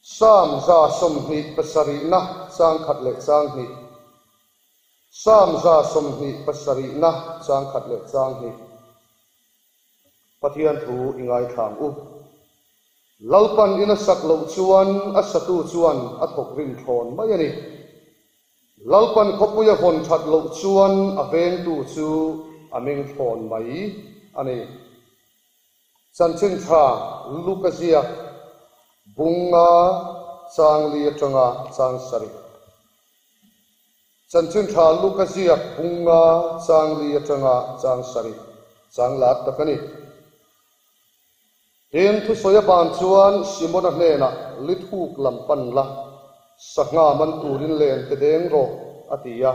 Psalm 27na chang khat leh chang hnih. Psalm 27na chang khat leh chang hnih. Pathian thu i ngaithla ang u. Lalpan in a sak loh chuan a satu chuan a thawk rim thlawn mai a ni. Lalpan khawpui a vawn that loh chuan a vengtu chu a meng thlawn mai a ni. Chanchin tha Luka ziak bunga chang li atanga chang sarih. Chanchin tha Luka ziak bunga chang li atanga chang sarih chang lar tak a ni. Tin, thusawi a ban chuan Simona hnenah lithuk lam pan la, sangha man turin len te deng rawh, a ti a.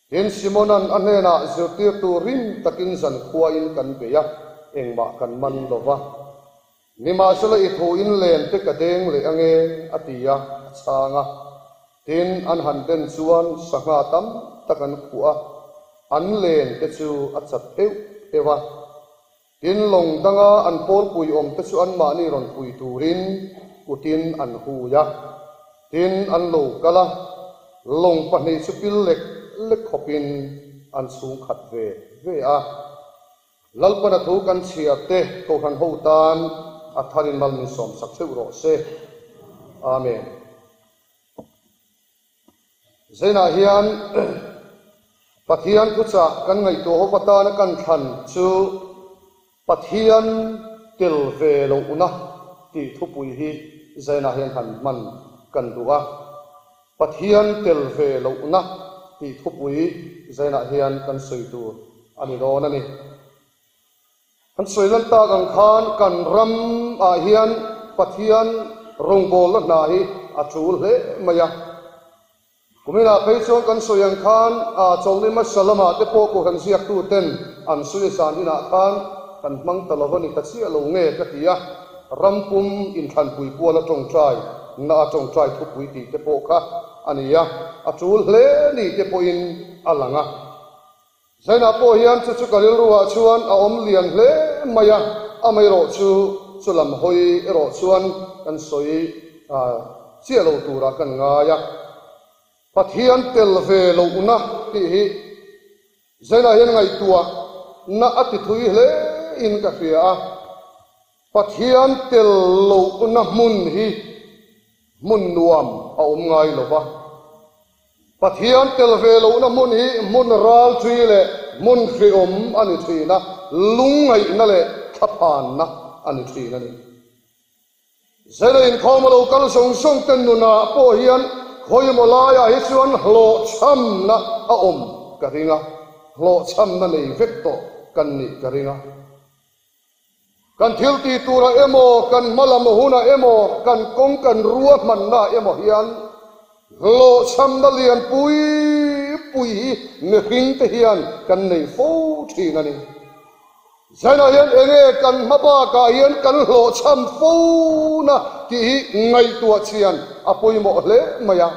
Tin, Simona'n a hnenah zirtirtu rim takin zankhuain kan bei a, engmah kan man lo va. Nimahsela i thu in len te ka deng leh ange, a ti a, a chhang a. Tin, an han den chuan sangha tam tak an khuh a, an len te chu a chat pheuh pheuh a. Tin, lawng danga an pawlpui awm te chu anmahni rawn pui turin kutin an hui a. Tin, an lo kal a, lawng pahnih chu pil lek lek khawpin an chhung khat ve ve a. Lalpana thu kan chhiar te Kohhran ho tan a tharin mal min sawmsak theuh rawh se. Amen. Zainah hian Pathian thuchah kan ngaihtuah ho atana kan thlan chu Pathian tel ve lohna tih thupui hi zainah hian han hman kan duh a. Pathian tel ve lohna tih thupui zainah hian kan sawi tur a ni dawn a ni. Kan sawi lan tak ang khan kan ram ah hian Pathian rawngbawlna hna hi a tul hle mai a. Kuminah phei chuan kan sawi ang khan Chawlni hmasa lamah te pawh Kohhran ziaktu ten an sawi zan inah khan kan hmang ta lo a ni ta chiah lo nge ka ti a, ram pum inthlanpui puala tawngtai na a tawngtai thupui tih te pawh kha a ni a, a tul hle ni te pawhin a lang a. Zainah pawh hian chu chu ka rilruah chuan a awm lian hle mai a, amaherawh chu chu lam hawi erawh chuan kan sawi chiah lo turah kan ngai a. Pathian tel ve lohna tih hi Zainah hian ngaihtuah na a ti thui hle in ka hria a, Pathian tel lohna hmun hi hmun nuam a awm ngai lo va. Pathian tel ve lohna hmun hi hmun ralṭi leh hmun hriawm a ni ṭhin a, lungngaihna leh thlaphanna a ni ṭhin a ni. Zela inkhawm a lo kal zawng zawng te nunah pawh hian khawimaw laiah hi chuan hlawhchhamna a awm ka ring a, hlawhchhamna nei vek tawh kan nih ka ring a. Kan thil tih turah emaw, kan hma lam hunah emaw, kan kawng kan ruahmannaah emaw hian hlawhchhamna lian pui pui hi mihring te hian kan nei fo thin a ni. Zainah hian enge kan hma bakah hian kan hlawhchham fo na tih hi ngaihtuah chian a pawimawh hle mai a.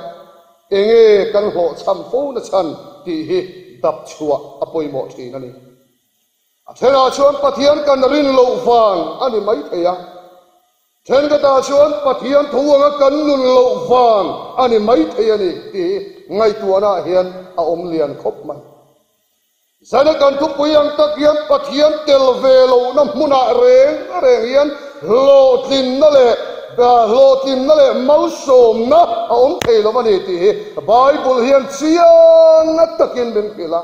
Enge kan hlawhchham fo na chhan tih hi dap chhuah a pawimawh thin a ni. A thenah chuan Pathian kan rin loh vang a ni mai thei a, thenkhatah chuan Pathian tho anga kan nun loh vang a ni mai thei a ni tih hi ngaihtuahnaah hian a awm lian khawp mai. Zana kan thupui ang tak hian Pathian tel ve lohna hmunah reng reng hian hlawhtlinna leh hlawhtlinna leh malsawmna a awm thei lo a ni tih hi Bible hian chiang takin min hrilh a.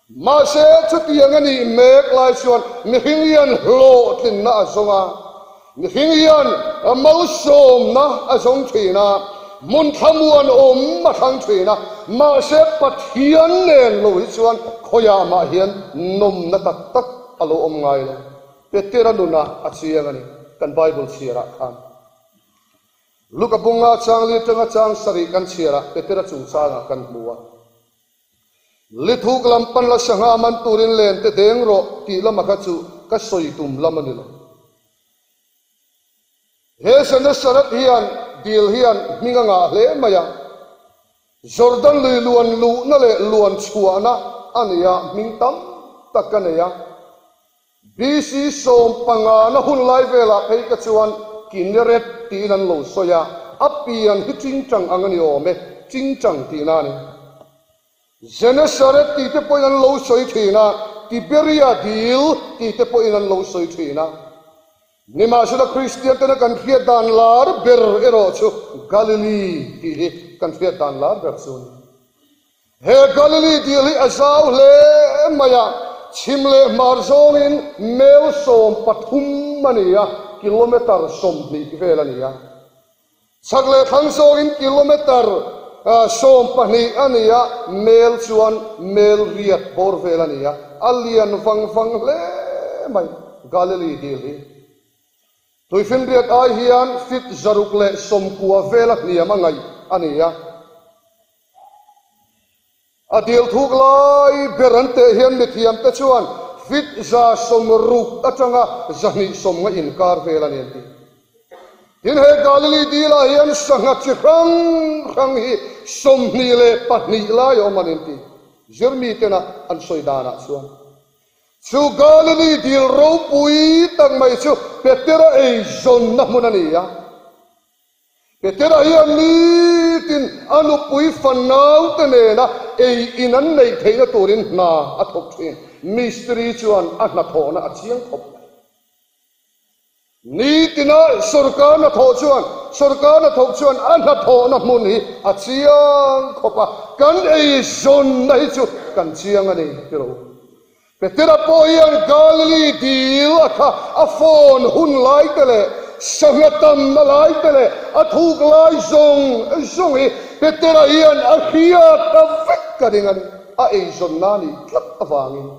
Mahse, chutiang a nih mek lai chuan mihring hian hlawhtlinna a zawng a, mihring hian malsawmna a zawng thin a, hmun thlamuan awm a thlang thin a, mahse Pathian nen lo hi chuan khawiah mah hian nawmna tak tak a lo awm ngai lo. Petera nunah a chiang a ni, kan Bible chhiarah khan. Luka bunga chang li atanga chang sarih kan chhiarah Petera chungchangah kan hmu a. Lithuk lam pan la sangha man turin len te deng rawh tih lama kha chu ka sawi tum lam a ni lo. He Genesaret hian dil hian hming a ngah hle mai a, Jordan lui luan luhna leh luan chhuahna a ni a, hming tam tak ka nei a. BC 15 na hun lai velah phei ka chuan Kinneret tiin an lo sawi a, a pian hi Chingchang ang a ni awm e, Chingchang tihna a ni. Genesaret tih te pawhin an lo sawi thin a, Tiberia dil tih te pawhin an lo sawi thin a. Nimahsela Kristian tena kan hriat dan lar ber erawh chu Galili tih hi kan hriat dan lar ber chu a ni. He Galili dil hi a zau hle mai a, chhim leh hmar zawngin mel 13 a ni a, kilometre 20 vel a ni a. Chhak leh thlang zawngin kilometre 12 a ni a, mel chuan mel riat bawr vel a ni a, a lian vang vang hle mai Galili dil hi. Tuifinriat ai hian fit 190 vela hniam a ngaih a ni a. A dil thuk lai ber an teh hian mithiamte chuan fit 160 atanga 250 inkar vel a ni an ti. Tin, he Galili dilah hian sangha chi hrang hrang hi 22 lai a awm a ni an ti. Zirmitena an sawi danah chuan chu Galili dil ropui tak mai chu Petera eizawnna hmun a ni a. Petera hian nitin a nupui fanaute nena ei in an neih theihna turin hna a thawk thin. Mistiri chuan a hnathawhna a chiang khawp mai. Nitina sorkar hnathawh chuan sorkar hnathawk chuan a hnathawhna hmun hi a chiang khawp a, kan eizawnna hi chu kan chiang a ni tiro. Petera pawh hian Galili dil a kha a phone hun lai te leh sangha tamna lai te leh a thuk lai zawng zawng hi Petera hian a hriat ta vek ka ring a ni. A eizawnna a nih tlat avangin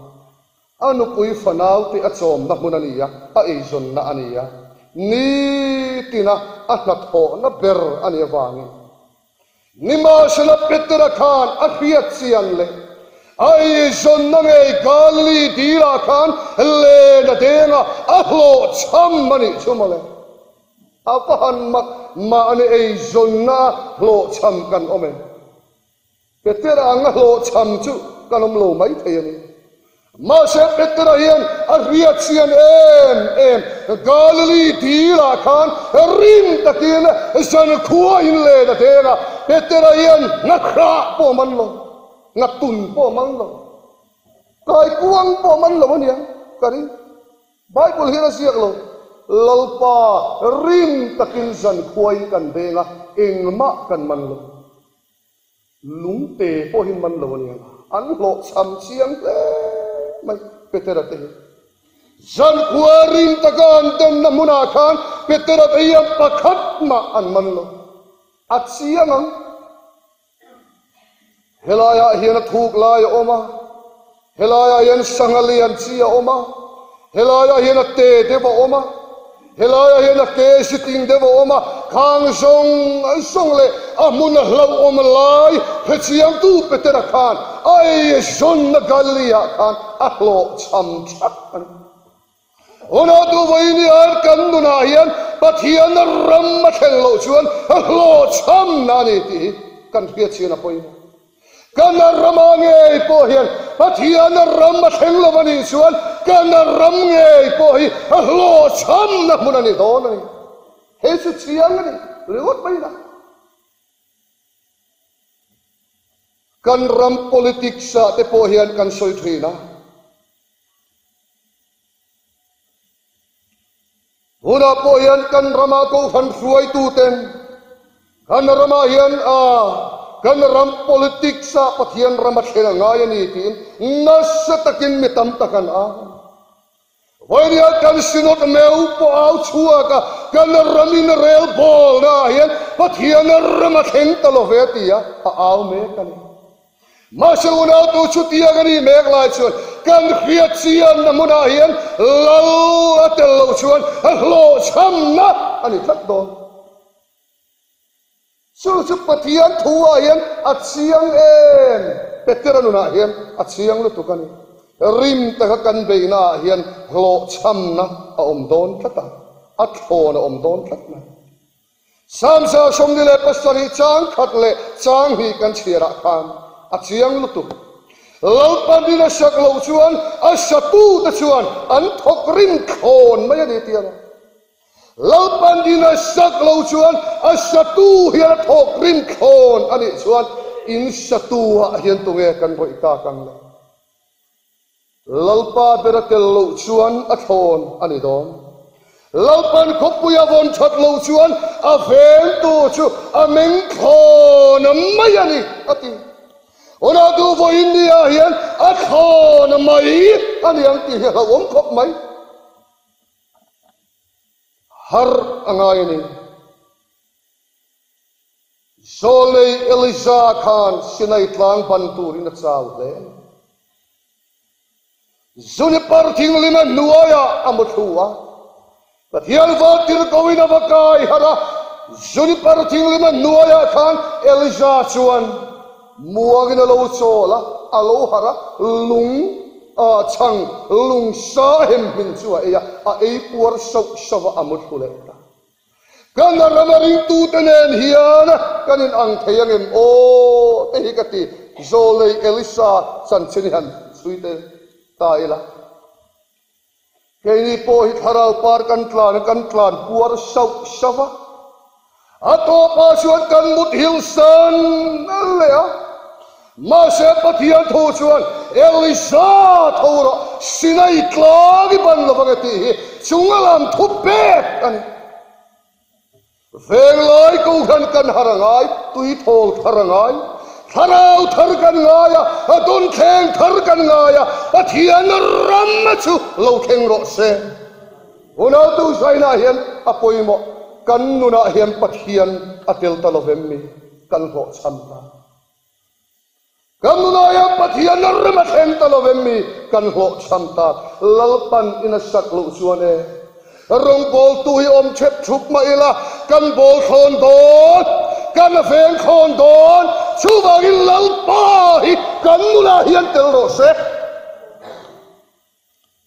a nupui fanaute a chawmna hmun a ni a, a eizawnna a ni a, nitina a hnathawhna ber a nih avangin. Nimahsela Petera khan a hriat chian leh a eizawnna ngei Galili dilah khan len a deng a, a hlawhchham a nih chu mawle. A va han mak mahni eizawnna a hlawhchham kan awm em? Petera ang a hlawhchham chu kan awm lo mai thei a ni. Mahse Petera hian a hriat chian em em, Galili dilah khan rim takin zankhua in len a deng a, Petera hian ngakhrah pawh a man lo, ngatun pawh a man lo, kaikuang pawh a man lo a niang ka ring. Bible hian a ziak lo, Lalpa rim takin zankhua in kan deng a, engmah kan man lo. Lungte pawh hi man lo a nia, an hlawhchham chiang hle mai Petera te hi. Zankhua rim taka an denna hmunah khan Petera te hian pakhat mah an man lo. A chiang ang. Helaiah hian a thuk lai a awm a, Helaiah hian sangha lian chi a awm a, helaiah hian a te deuh a awm a, helaiah hian a ke zitling deuh a awm a, khang zawng zawng leh a hmun a hlauhawm lai hrechiangtu Petera khan a ei zawnna Galilee-ah khan a hlawhchham thak a ni. Hunah duhvawiin hian kan nunah hian Pathianna ram a thlen loh chuan a hlawhchhamna a ni tih hi kan hriatchian a pawimawh. Kan rama ngei pawh hian Pathianna ram a thleng lo a nih chuan kan ram ngei pawh hi a hlawhchhamna hmun a ni dawn a ni. Hei chu chiang a ni ringawt mai la. Kan ram politics ah te pawh hian kan sawi thin a. Tunah pawh hian kan rama kohhran hruaituten kan ramah hian a kan ram politics ah Pathian ram a thlen a ngai a ni tiin nasa takin mi tam tak an au a. Vawinia kan Synod meu pawh au chhuak a, kan ramin rel bawlna ah hian Pathian ram a thleng ta lo ve tia a au mek a ni. Mahse unautu chutiang a nih mek lai chuan kan hriat chianna hmunah hian lal a tel loh chuan a hlawhchhamna a ni tlat dawn. Chu chu Pathian thuah hian a chiang em? Petera nunah hian a chiang lutuk a ni. Rim taka kan beihnaah hian hlawhchhamna a awm dawn tlat a, a thlawn a awm dawn tlat mai. Samsa 27 chang khat leh chang hnih kan chhiarah khan a chiang lutuk. Lalpan in a sak loh chuan a satute chuan an thawk rim thlawn mai a ni tih a lo. Lalpan in a sak lo chuan a satu hian a thawk rim thlawn a nih chuan in satu ah hian tunge kan rawih tak ang le? Lalpa ber a tel loh chuan a thlawn a ni dawn. Lalpan khawpui a vawn that loh chuan a vengtu chu a meng thlawn mai a ni, a ti. Hunah duh vawiin ni ah hian a thlawn mai a ni ang tih hi a hlauhawm khawp mai. Har a ngai a ni. Zawlnei Elija khan Sinai tlang ban turin a chau hle. Juniper thinglima hnuaiah a mu thlu a. Pathian vantirhkohin a va kai harh a, Juniper thinglima hnuaiah khan Elija chuan Muangin a lo chawl a, a lo harh a, lung a chhang lung sa hem hmin chu a ei a, a ei puar sauh sauh a, a mu thlu leh ta. Kan rama ringtute nen hian kan in ang thei angem aw te hi ka ti, Zawlei Elisa chanchin hi han chhui te ta ila. Keini pawh hi thlarau par kan tlan a, kan tlan puar sauh sauh a. A tawpah chuan kan mut hil san leh a. Mahse Pathian thu chuan, Elisa tho rawh, Sinai tlang i ban lovang e tih hi chunga lam thu pek a ni. Venglai kohhran kan har a ngai, tuithawl thar a ngai, thlarau thar kan ngai a, a dawnthleng thar kan ngai a, Pathian ram chu lo thleng rawh se. Unautu zainah hian a pawimawh, kan nunah hian Pathian a tel ta lo vem mi kan hlawhchham ta. Kan nunah hian Pathian ram a thleng ta lo em mi kan hlawhchham tak Lalpan in a sak loh chuan e. Rawngbawltu hi awm thep thup mah ila kan bawl thlawn dawn, kan veng thlawn dawn, chuvangin Lalpa hi kan nunah hian tel rawh se.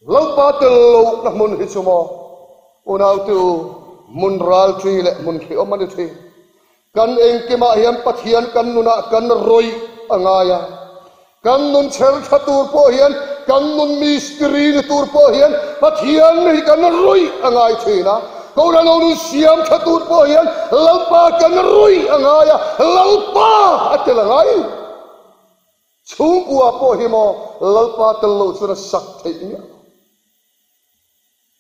Lalpa tel lohna hmun hi chu maw unautu hmun ralṭi leh hmun hriawm a ni ṭhin. Kan engkimah hian Pathian kan nunah kan rawih a ngai a. Kan nun chher ṭha tur pawh hian, kan nun mistiri ni tur pawh hian Pathian hi kan rawih a ngai ṭhin a. Kohhran ho nun siam ṭha tur pawh hian Lalpa kan rawih a ngai a, Lalpa a tel a ngai. Chhungkua pawh hi maw Lalpa tel lo chuan a sak theih miah lo.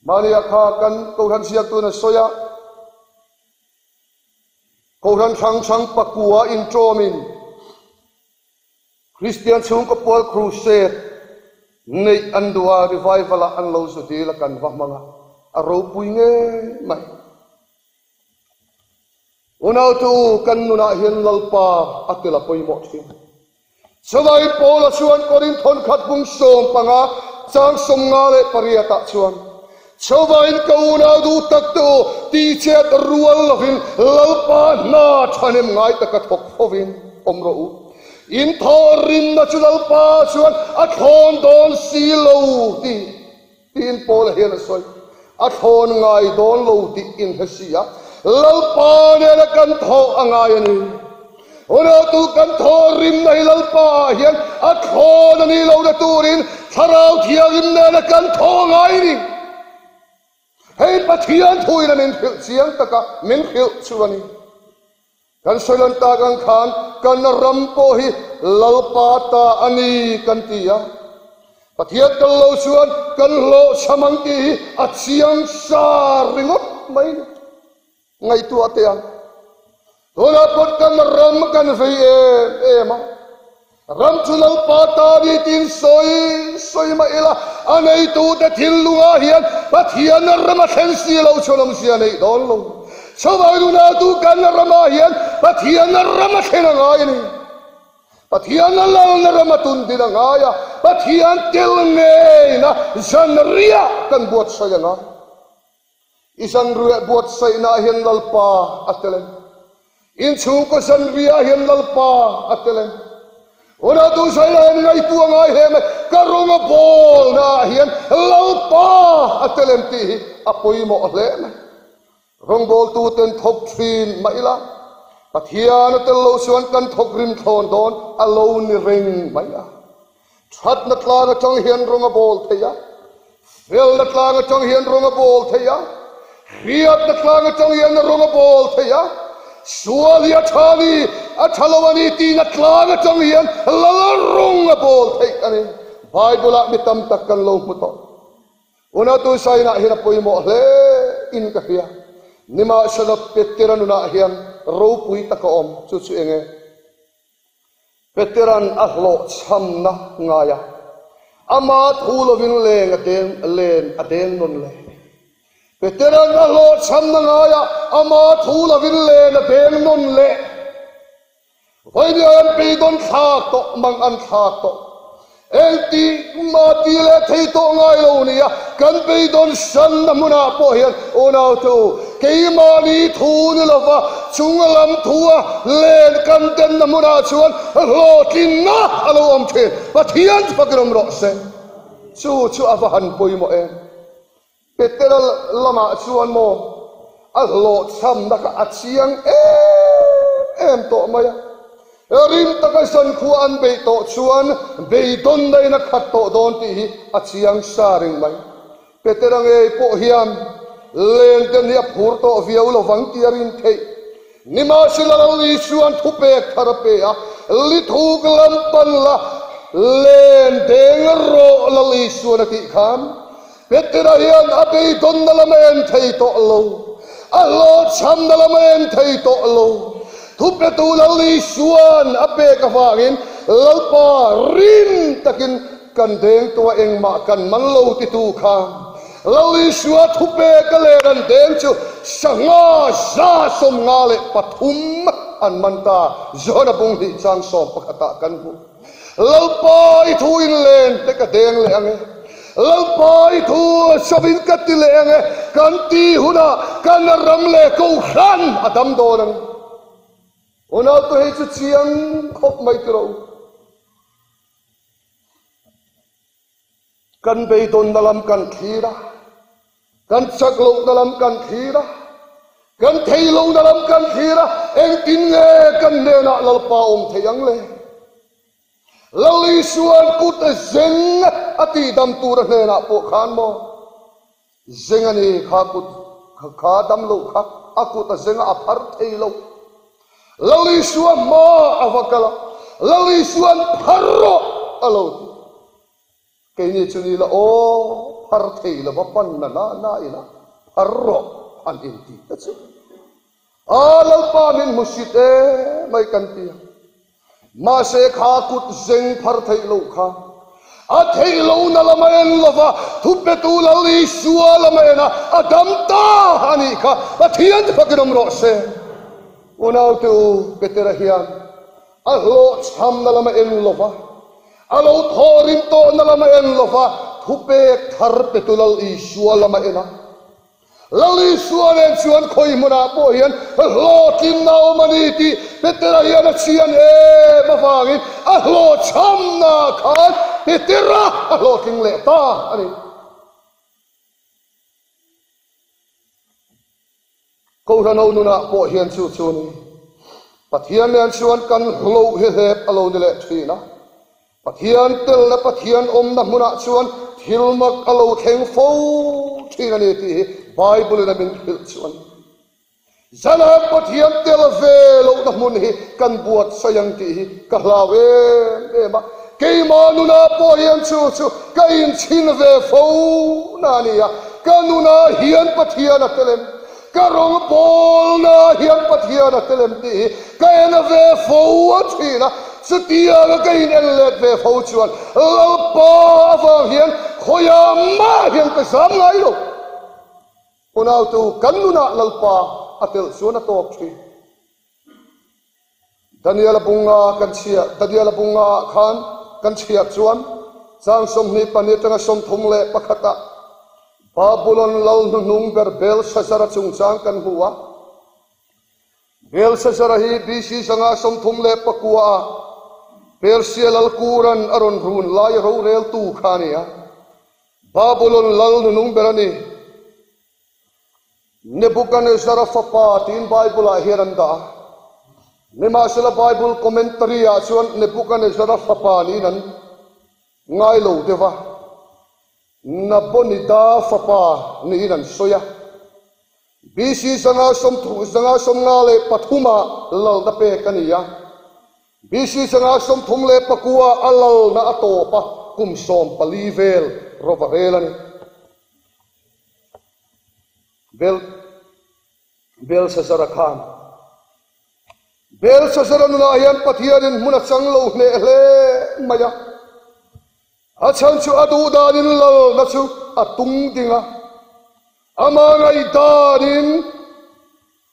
Mahniah kha kan Kohhran ziaktuin a sawi a, Kohhran hrang hrang pakua inṭawmin Kristian chhungkaw pual crusade neih an duh a, revival ah an lo zu dil a kan va hmang a, a ropui ngei mai. Unautu kan nunah hian Lalpa a tel a pawimawh thin. Chulai Paula chuan Korinth thawnkhat bung 15 chang 58 ah chuan, Chuvangin ka unau duh tak te u, tihchet rual lovin Lalpa hna thahnem ngai taka thawk fovin awm rawh u. In thawhrimna chu Lalpa chuan a thlawn dawn si lo tih. Tiin Paula hian a sawi. A thlawn ngai dawn lo tih inhre si a, Lalpa nena kan thawh a ngai a ni. Unautu kan thawh rimna hi Lalpa ah hian a thlawn a nih lohna turin Thlarau Thianghlim nena kan thawh a ngai a ni. Hei Pathian thuin a min hrilh chiang taka min hrilh chu a ni. Kan sawi lan tak ang khan kan ram pawh hi Lalpa ta a ni kan ti a. Pathian kal lo chuan kan hlawhchham ang tih hi a chiang sa ringawt mai ni. Ngaihtuah teh ang. Tunah pawh kan ram kan vei em em a. Ram chu Lalpa ta a ni tiin sawi sawi mah ila, a neitute thinlungah hian Pathian ram a thlen si lo chuan awmzia neih dawn lo. Chuvang nunautu kan ramah hian Pathian ram a thlen a ngai a ni. Pathian a lalna ram a tun din a ngai a, Pathian tel ngeina zanriah kan buatsaih a ngai. I zanriah buatsaihnaah hian Lalpa a tel em? Inchhungkaw zanriah hian Lalpa a tel em? Unautu Zaila hian ngaihtuah ngai hle mai, ka rawng a bawlnaah hian Lalpa a tel em tih hi a pawimawh hle mai. Rawngbawltuten thawk thin mah ila, Pathian a tel lo chuan kan thawk rim thlawn dawn a lo ni reng mai a. Thatna tlang atang hian rawng a bawl thei a, felna tlang atang hian rawng a bawl thei a. Hriatna tlang atang hian a rawng a bawl thei a, sual hi a tha a ni, a tha lo a ni tihna tlang atang hian lal rawng a bawl theih a ni. Bible-ah mi tam tak kan lo hmu tawh. Unautu Sainah hian a pawimawh hle in ka hria. Nimahsela Petera nunah hian ropui tak a awm, chu chu enge? Petera'n a hlawhchhamna ngai a, ama thu lovin leng a deng len a deng nawn le. Petera'n a hlawhchhamna ngai a, ama thu lovin len a deng nawn le. Vawinia an beidawn thlak tawh, mang an thlak tawh. Engti mah ti leh thei tawh ngai lo nia, kan beidawn hranna hmunah pawh hian unautu keimahni thu ni lova chung lam thua len kan denna hmunah chuan hlawhtlinna a lo awm thin. Pathian fakin awm rawh se. Chu chu a va han pawimawh em? Petera lamah chuan maw a hlawhchhamna kha a chiang em em tawh mai a, rim taka zankhua an beih tawh chuan beidawnna in a khat tawh dawn tih hi a chiang sa reng mai. Petera ngei pawh hian lengten hi a phur tawh viau lovang tih a rin theih. Nimahsela Lal Isua'n thupek thar a pe a, Lithuk lam pan la, len deng rawh Lal Isua'n a tih khan, Petera hian a beidawnna lam a en thei tawh lo, a hlawhchhamna lam a en thei tawh lo. Thupetu Lal Isua'n a pek avangin Lalpa rin takin kan deng tawh a, engmah kan man lo titu kha Lal Isua thupek a len an deng chu sangha 153 an man ta. Johana bung hnih chang sawm pakhatah kan hmu. Lalpa i thu in len te ka deng leh ang e, Lalpa i thu sawin ka ti leh ang e, kan ti hunah kan ram leh kohhran a dam dawn ang. Unau te hei chu chiang khawp mai ti rawh u. Kan beidawnna lam kan thlir a, kan chak lohna lam kan thlir a, kan thei lohna lam kan thlir a, engtin nge kan hnenah Lalpa awm thei ang le? Lal Isua'n kut zeng a tihdam tur a hnenah pawh khan maw? Zeng a ni, kha kut kha dam loh kha a kut a zeng a, a phar thei lo. Lal Isua hma a va kal a, Lal Isua'n phar rawh a lo ti. Keini chu ni la aw, phar thei lova pan na na na ila phar rawh han intih te chu. A Lalpa min hmu sit e mai kan ti a. Mahse kha kut zeng phar theih loh kha a theih lohna lam a en lova, thupetu Lal Isua lam a en a, a dam ta a nih kha. Pathian fakin awm rawh se. Unaute u, Petera hian a hlawhchhamna lam a en lova, A lo thaw rim tawhna lam a en lo va, thupek thar petu Lal Isua lam a en a. Lal Isua nen chuan khawi hmunah pawh hian hlawhtlinna a awm a ni tih Petera hian a chhian em avangin a hlawhchhamna khan Petera a hlawhtling leh ta a ni. Kohhranho nunah pawh hian chu chu ni. Pathian nen chuan kan hloh hi hlep a lo ni leh thin a. Pathian telna Pathian awmna hmunah chuan thil mak a lo thleng fo thin a ni tih hi Bible in a min hrilh chu a ni. Zanah Pathian tel ve lohna hmun hi kan buatsaih ang tih hi ka hlau em em a. Keimah nunah pawh hian chu chu ka inchhin ve fo na a ni a. Ka nunah hian Pathian a tel em? Ka rawngbawlnaah hian Pathian a tel em tih hi ka en ve fo a thin a. Chutianga ka in en let ve fo chuan Lalpa avang hian khawiah mah hian ka zam ngai lo. Unautu, kan nunah Lalpa a telh chuan a tawk thin. Daniela bunga kan chhiah, Daniela bunga ah khan kan chhiah chuan chang 24 atanga 31 ah Babulon lal hnuhnung ber Belshazzar-a chungchang kan hmu a. Belshazzar-a hi BC 539 ah Persia lal Kuran a rawn run lai roreltu kha a ni a. Babulon lal hnuhnung ber a ni. Nebuchadnezzar-a fapa tiin Bible-ah hian an dah a. Nimahsela Bible commentary-ah chuan Nebuchadnezzar-a fapa niin an ngai lo deuh a, Nabonida fapa niin an sawi a. BC 553 ah lalna pek a ni a. BC 539 ah a lalna a tawp a, kum 14 vel rawva rel a ni. Bel Belshazzar-a khan Belshazzar-a nunah hian Pathianin hmun a chang lo hneh hle mai a. A chhan chu a duh danin lalna chu a tung ding a, ama ngaihdanin,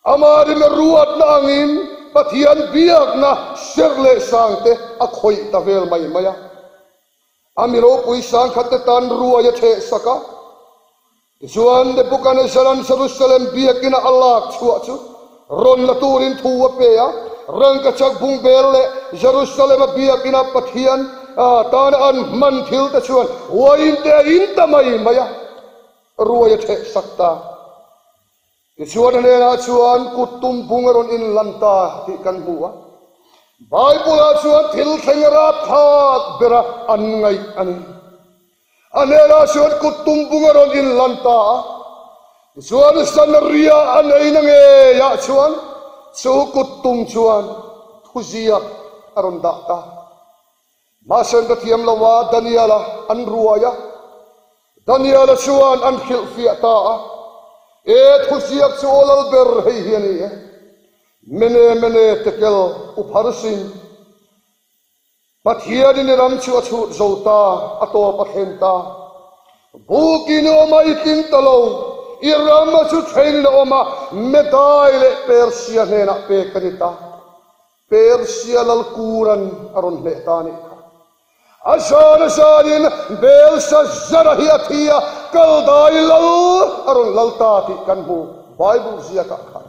ama rim ruatna angin Pathian biakna serh leh sangte a khawih ta vel mai mai a. A mi ropui sangkhatte tan ruai a theh sak a. Tichuan, Nebuchadnezzar-a'n Jerusalem biakina a lak chhuah chu rawn la turin thu a pe a, rangkachak bungbel leh Jerusalem-a biakina Pathian tana an hman thilte chuan uain te a in ta mai mai a, ruai a theh sak ta. Tichuan a hnenah chuan kut tum bung a rawn inlan ta tih kan hmu a. Bible-ah chuan thil thleng rapthlak bera an ngaih a ni. A hnenah chuan kut tum bung a rawn inlan ta a. Tichuan Samaria a neihna ngeiah chuan chu kut tum chuan thuziak a rawn dah ta. Mahse ka thiam lo a, Daniel-a an ruai a. Daniel-a chuan an hrilhfiah ta a, E thuziak chu aw lal ber hei hi a ni e. Mene mene tekel u pharsin. Pathianin i ram chu a chhut zo ta, a tawp a thlen ta. Bukin i awm a, i tling ta lo. I ram a chu thenin a awm a, Medai leh Persia hnenah pek a ni ta. Persia lal Kuran a rawn hneh ta a nih kha. A zan a zanin Belshazzar-a hi a thi a, Kaldai lal a rawn lal ta tih kan hmu Bible ziakah khan.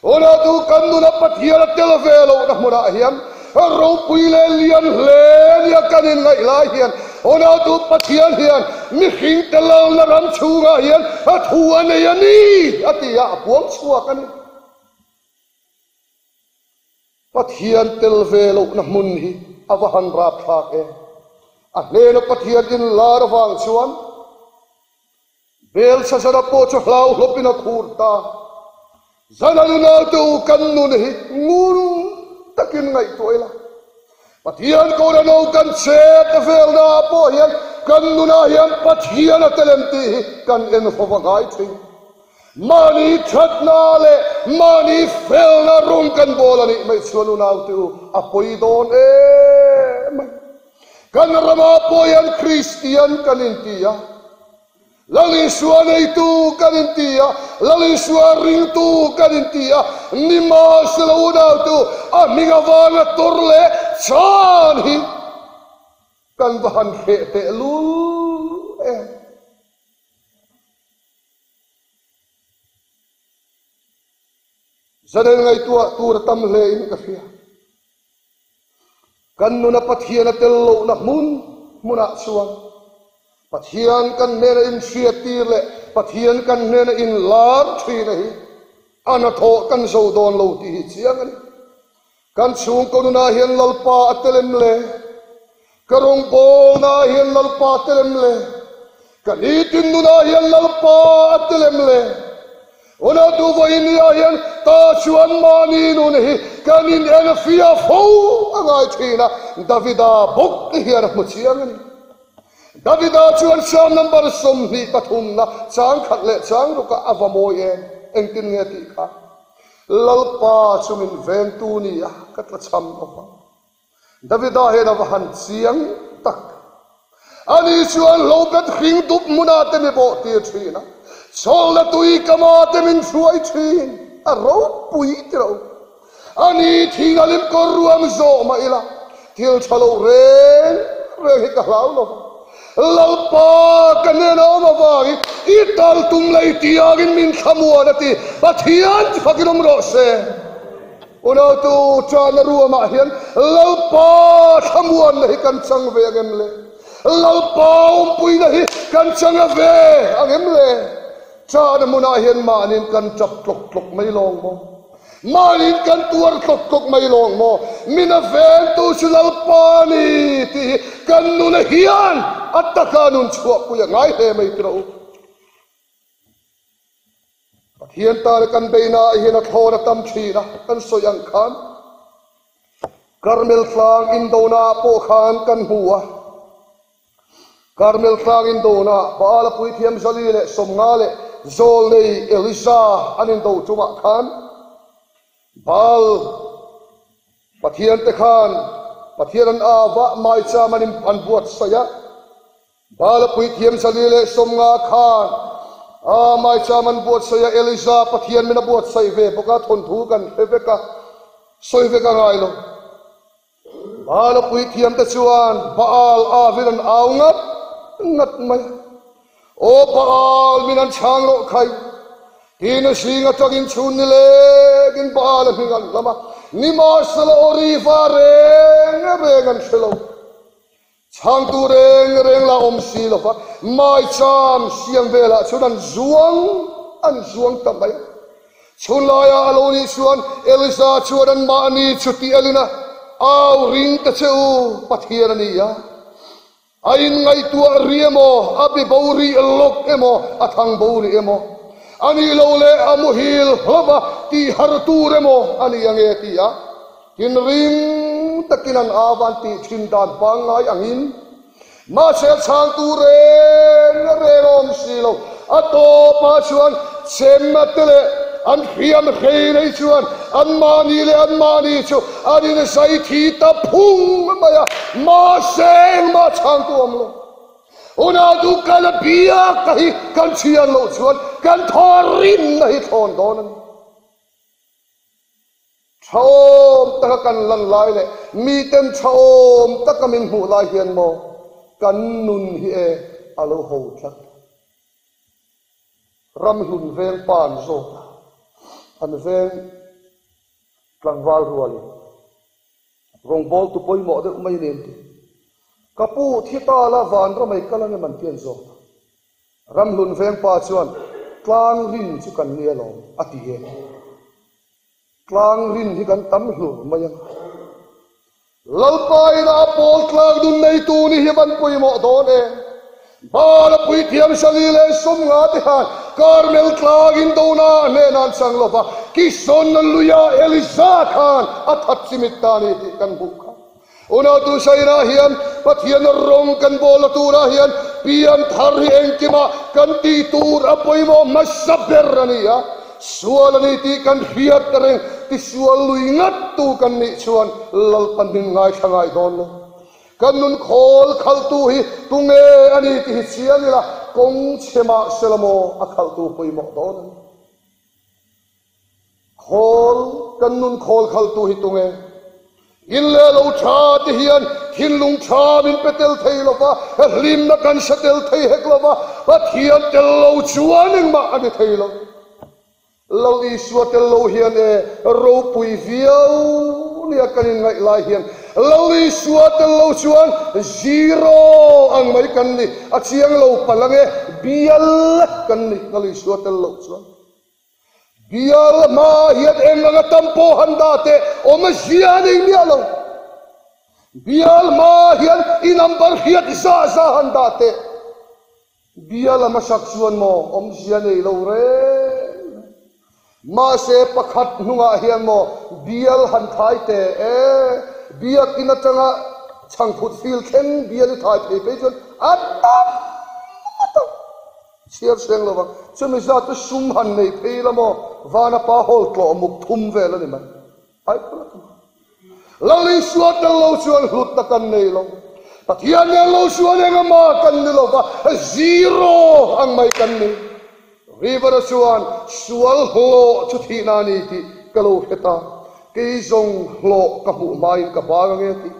Hunah tu kan nuna Pathian a tel ve lohna hmunah hian ropui leh lian hle nia kan inngaih lai hian hunah tu Pathian hian mihring te lalna ram chhungah hian a thu a nei a ni a ti a, a puang chhuak a ni. Pathian tel ve lohna hmun hi a va han rapthlak em! A hnena Pathian inlar avang chuan Belshazzar-a pawh chu hlauhlawpin a khur ta. Zan a nunaute u kan nun hi ngun takin ngaihtuah ila. Pathian kohhran ho kan chet velna ah pawh hian kan nunah hian Pathian a tel em tih hi kan en fo va ngai thin. Mahni thatna leh mahni felna rawng kan bawl a nih mai chuan unaute u a pawi dawn em mai. Kan ramah pawh hian Kristian kan inti a, Lal Isua neitu kan inti a, Lal Isua ringtu kan inti a, nimahsela unaute u a hming avanga tawrh leh chan hi kan va han hreh tehlul em. Zanel ngaihtuah tur a tam hle in ka hria. Kan nuna Pathian a tel lohna hmun hmunah chuan Pathian kan hnena inhriattir leh Pathian kan hnena inlar thina hi a hnathawh kan zo dawn lo tih hi chiang a ni. Kan chhungkaw nunah hian Lalpa a tel em le? Ka rawngbawlnaah hian Lalpa a tel em le? Ka nitin nunah hian Lalpa a tel em le? Huna duhvawinia hian ta chuan mahni nun hi kan in en fia fo a ngai thin a, Davida bawk hian a hmu chiang a ni. Davida chuan Psalm number 23 na chang khat leh chang rukah a va mawi em? Engtin nge tih kha? Lalpa chu min vengtu ni a, ka tla chham lo vang. Davida hian a va han chiang tak. Ani chuan hlobet hring dup hmunah te mi bawh tir thin a, chawlhna tui kama te min hruai thin, a ropui ti lo. Ani thing a lim kawr ruam zawh mah ila, thil tha lo reng reng hi ka hlau lo vang. Lalpa ka hnena awm avangin i tal tum lei tiangin min thlamuan a ti, Pathian chu fakin awm rawh se. Unautu Chana ruamah hian Lalpa thlamuanna hi kan chang ve ang em le? Lalpa awmpuina hi kan chang a ve ang em le? Chana hmunah hian mahniin kan tap tlawk tlawk mai lawng maw? Mahniin kan tuar tlawk tlawk mai lawng maw? Min a vengtu chu Lalpa a ni tih hi kan nuna hian a taka nun chhuahpui a ngai hle mai tiraw u. Pathian tana kan beihnaah hian a thlawn a tam thin a, kan sawi ang khan Karmel tlang indonaah pawh khan kan hmu a. Karmel tlang indonaah Baal a puithiam Zali leh 50 leh Zawlnei Elija an indo tumah khan Baal Pathiante khan Pathian an ava maicham an an buatsaih a. Baal a puithiam 150 khan a maicham an buatsaih a, Elija Pathian min a buatsaih ve bawk a, thawnthu kan hre vek a, sawi vek a ngai lo. Baal a puithiamte chuan Baal avin an au ngat ngat mai a. Aw Baal min an chhang rawh khai! Tiin a zing atangin chhun ni lengin Baal a hming an lam a, nimahsela aw ri va reng reng an hre lo. Chhangtu reng reng la awm si lo va, maicham siam velah chuan an zuang an zuang ta mai a. Chhun laia a lo nih chuan Elija chuan anmahni chu tih elin a, Au ring ta che u, Pathian a ni a. A inngaihtuah rih emaw, a bi bo rih lawk emaw, a thang bo rih emaw, a nih loh leh a muhil hlauh a tih har tur emaw a ni ange ti a, tin ring takin an au an tih thin dan pangngai angin mahse a chhangtu reng reng a awm si lo. A tawpah chuan chemna te leh an hriam hrei nei chuan anmahni leh anmahni chu an inzai thi ta phung mai a, mahse engmah chhangtu awm lo. Unau duh kal a biak ka hi kan chhiar loh chuan kan thaw rinna hi thlawn dawn a ni. Thaawm taka kan lan lai leh miten thaawm taka min hmuh lai hian maw kan nun hi e a lo ho tlat. Ramhlun veng pa an zawt a, an veng tlangval rualin rawngbawltu pawimawh deuh mai nen ti. Ka pu thi ta la vanramei kal angem an ti an zawt a. Ramhlun veng pa chuan tlang rin chu kan ni alawm a ti e. Tlang rin hi kan tam hlur mai ang. Lalpa ina a pawl tlang nun neitu ni hi van pawimawh dawn e. Baal a puithiam 150 te khan Karmel tlang indona a hnenah an chang lova, Kison luia Elija khan a that chimit ta a ni tih kan hmuh kha. Unautu Saina hian Pathian rawng kan bawl a turah hian pian thar hi engkimah kan tih tur a pawimawh hmasa ber a ni a, sual a ni tih kan hriat reng tisual lui ngat tu kan nih chuan Lalpan min ngaithla ngai dawn lo. Kan nun khawl khalhtu hi tunge a ni tih hi chiang ila kawng chhe mah se la maw a khalhtu pawimawh dawn a ni. Khawl, kan nun khawl khaltu hi tunge? In leh lo tha te hian thinlung tha min pe tel thei lo va, hlimna kan hre tel thei hek lo va, Pathian tel lo chuan engmah a ni thei lo. Lal Isua tel lo hian e ropui viau nia kan inngaih lai hian Lal Isua tel lo chuan zero ang mai kan ni, a chiang lo palh ange, bial kan ni Lal Isua tel lo chuan. Bial hma hian eng anga tam pawh han dah teh awm a zia nei miah lo. Bial hma hian i number hriat zah zah han dah teh. Bial a hmasak chuan maw awmzia nei lo reng. Mahse pakhat hnungah hian maw bial han thai teh e. Biakin atanga chhangphut fil thleng bial i thai phei phei chuan a tam ngawt ang. Chhiar seng lo vang. Chumi zat chu sum han nei phei la maw? Vana pa hawl tlawh muk thum vel a ni mai. Ai phal a tum. Lal Isua tel lo chuan hlutna kan nei lo. Pathian nen lo chuan engama kan ni lo va, zero ang mai kan ni. River-a chuan sual hlawh chu thihna a ni tih ka lo hre ta. Kei zawng hlawh ka hmuh hmain ka bang ange tih.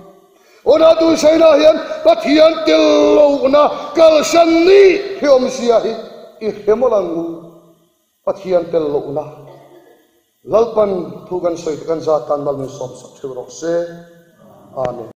Una Duhsaina hian Pathian tel lohna kalsan nih hi awmzia hi i hre mawlh ang u. Pathian tel lohna Lalpan thu kan sawi te kan zat tan mal min sawmsak theuh rawh se. Amen.